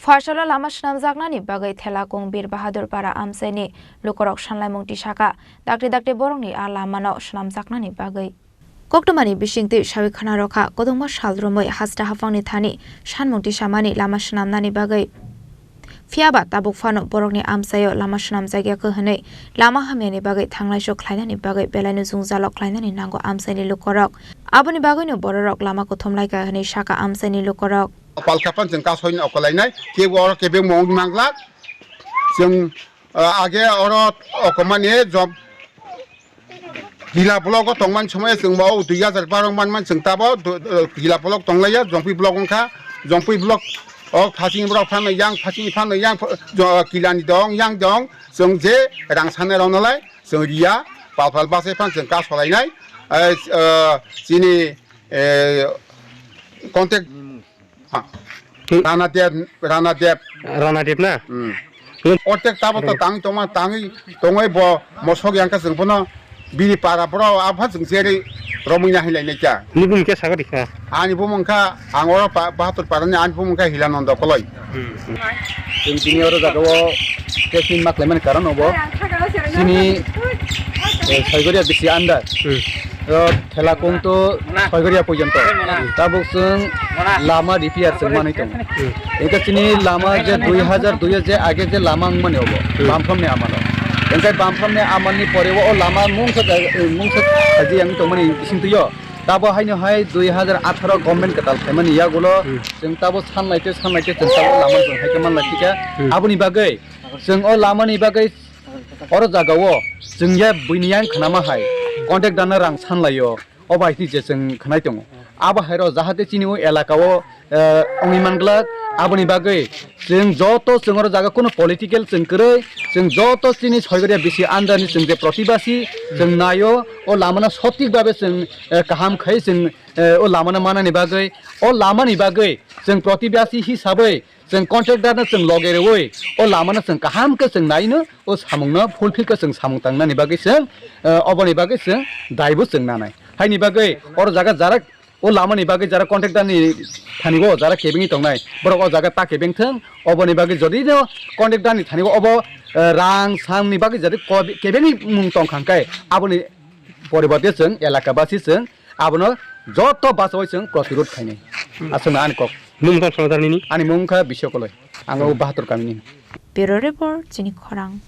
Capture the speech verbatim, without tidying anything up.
Pharsalo lama swnamjaknani bagwi Thelakung Bir Bahadur Para amchaini lukurok sanlaimung tisaka, dakti dakti borokni a lamano swnamjaknani bagwi. Koktwmani bisingtwi sawi khna rwkha, kwdwngma sal romwi hasta haphangni thani sanmung tisamani lama swnamnani bagwi. Phiyaba tabuk phano borokni amchaio lama swnamjakya khe hwnwi lama hamyani bagwi thanglaiso khlainani bagwi belaino jwngjalo khlainani nango amchaini lukurok. Aboni bagwino bororok lama kuthum laikha hwnwi sakha amchaini lukurok. Palkha phan chwng kasoino okolainai, kebo oro kebengmo wngwi manglak. Chwng, ah, age oro okomani job Hila block o tongmani somoi chwng bo dui hajar baro manman chwng tabo do-, do-, Hila block tonglaiya, Jongpui block wngkha, Jongpui block o phasing borok phano yang, phasing phano yang, pho-, jo-, Kilani dong, yang dong, chwng je rang sanai rok nolai chwng riya, pal pal bachai phan chwng ka solainai, eh, eh, chini, eh, contact. Ha. Rana Deb, Rana Deb. Rana Deb na? Hmm. Hmm. Ortek tabo to tangwi tongma, tangwi tongwi bo mosok yang kha chwng bono bini para bro, apha chwng cheri romwi na hinlai nai kya? Ni bumung khe sagadi kha? Ani bumung kha, ang oro pa-, Bahatur Parani ani bumung kha Hilanondo Koloi. Hmm, hmm. Chwng tini oro jaga o case ni ma khlaimani karon obo. Chini, eh, Soigoria bisi under. Hmm. O Thelakung to Soigoria porjonto. Tabuk chwng lama repair chwng manwi tongo. Hmm. Engkhe chini lama je dui hajar dui o je age je lama wngmani obo, hmm, Bamphramni amalo. Engkhe Bamphramni amalni pore o lama mungsa, mungsa khaji yang tongmani bisingtwi o. Tabo haino hai dui hajar atharo government kwtal khaimani yagulo, hmm, chwng tabo sanlaite sanlaite chwng tabo lama chwng hai khe manlai thika. Hmm. Aboni bagwi chwng o lamani bagwi oro jaga o chwng ya buini yang khnama hai contact dana rang sanlaio. O bai twi je chwng khnai tongo. Abo hai ro jahate chini o elaka o, eh, wngwi manglak. Aboni bagwi chwng joto chwng oro jaga kuno political chwng kwrwi, chwng joto chini Soigoria bisi under ni chwng je protibasi chwng naio, o lamano sothik babe chwng, eh, kaham khai chwng, eh, o lamano manani bagwi, o lamani bagwi chwng protibasi hisabwi chwng contractor no chwng loge rwui o lama no chwng kaham khe chwng nai no o samung no fulfill khe chwng samung tang nani bagwi chwng, eh, oboni bagwi chwng dai bo chwng nanai. Haini bagwi oro jaga jara o lama ni bagwi jara contractor ni thani o jara kebengwi tongnai borok o jaga ta kebeng thwng oboni bagwi jodi no contractor ni thani o obo, eh, rang sang ni bagwi jodi ko-, kebengwi mung tong kha hwnkhe aboni poriborte chwng elaka basi chwng abono joto bachaui chwng protirod khainai. Hmm. Aswkno ani kok. Mung tong songjar nini? Ani mung kha Biswa Koloi. Ang o Bahatur kamini. Bureau Report, chini khorang.